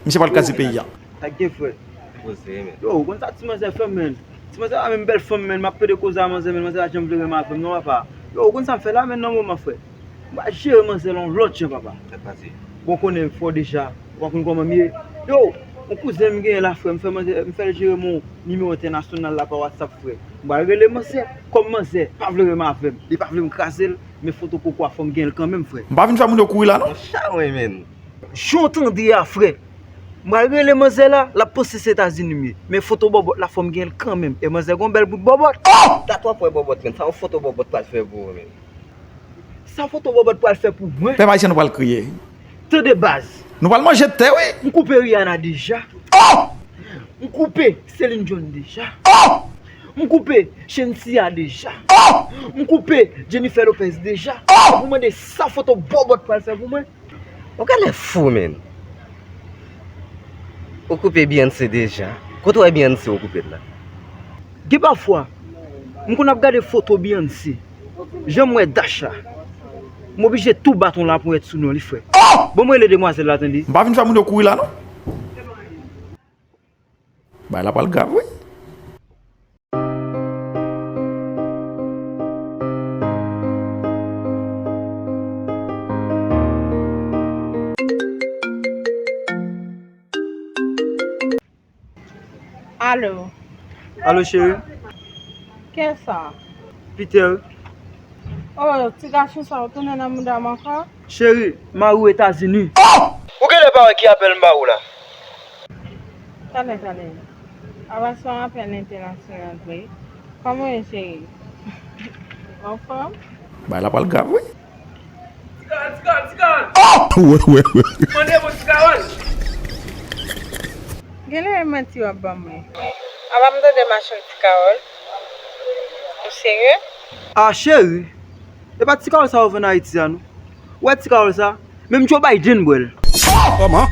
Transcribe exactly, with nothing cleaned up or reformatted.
Misye pral kraze peyi a. Sa k gen, frè? Poze, men. Yo, ou konn sa ti manzè fè m, men? Ti manzè la menm bèl fanm, men, m ap plede koze a manzè, men manzè la janm vle renmen avè m non, papa. Yo, ou konn sa m fè la, men, nan moman, frè? M pral jere manzè la yon lòt jan, papa. Sa k pase? Bon, konnen frè w deja, ou pa konn kòman m ye. Yo, yon kouzen m genyen la, frè, m fè manzè, m fè l jere m yon nimewo entènasyonal la pa WhatsApp, frè. M pral rele manzè, kòm manzè pa vle renmen avè m, li pa vle m kraze l, men foto koko a fò m genyen l kanmenm, frè. M pa vin fè moun yo kouri la, non. Yon cha, wi, men. Jan w tande a, frè. M pral rele manzè la, l ap panse se Etazini m ye. Men foto bòbòt la, fò m genyen l kanmenm. E manzè gon bèl bout bòbòt. Oh! Dat w ap wè bòbòt, men. Sa yon foto bòbòt pral fè pou ou, men. Sa foto bòbòt pral fè pou mwen. Pèp ayisyen nou pral kriye. Tande baz. Nou pral manje tè, wi. M koupe Rihanna deja. Oh! M koupe Celine Dion deja. Oh! M koupe Shenseea deja. Oh! M koupe Jennifer Lopez deja. Oh! Pou mande sa foto bòbòt pral fè pou mwen. Ou genlè fou, men. Ou koupe Beyoncé deja. Kote w wè Beyoncé ou koupe l la? Gen pafwa, m konn ap gade foto Beyoncé. Jan m wè Dasha, m oblije tou baton laponyèt sou non li, frè. Oh! Bon, m rele demwazèl la, tande. M pa vin fè moun yo kouri la, non. Bagay la pral grav, wi. Alo. Alo, cheri. Kiyès sa? Peter. Oh, ti gason sa, ou tounen nan mouda m ankò? Cheri, mari w Etazini. Oh! Ou genlè pa wè ki apèl m ba ou la? Talè, talè. Apa se yon apèl entènasyonal vre? Kòman w ye, cheri? Anfòm? Bagay la pral grav, wi. Ti Kawòl, ti Kawòl, ti Kawòl! Oh! Wè, wè, wè. Mande pou ti Kawòl. Genlè e manti w ap ban mwen. Apa m tande machann ti Kawòl? Ou serye? Ah, cheri. E pa ti Kawòl sa yo vann Ayiti a, non. Ou wè ti Kawòl sa? Menm Joe Biden bwè l. Kòman?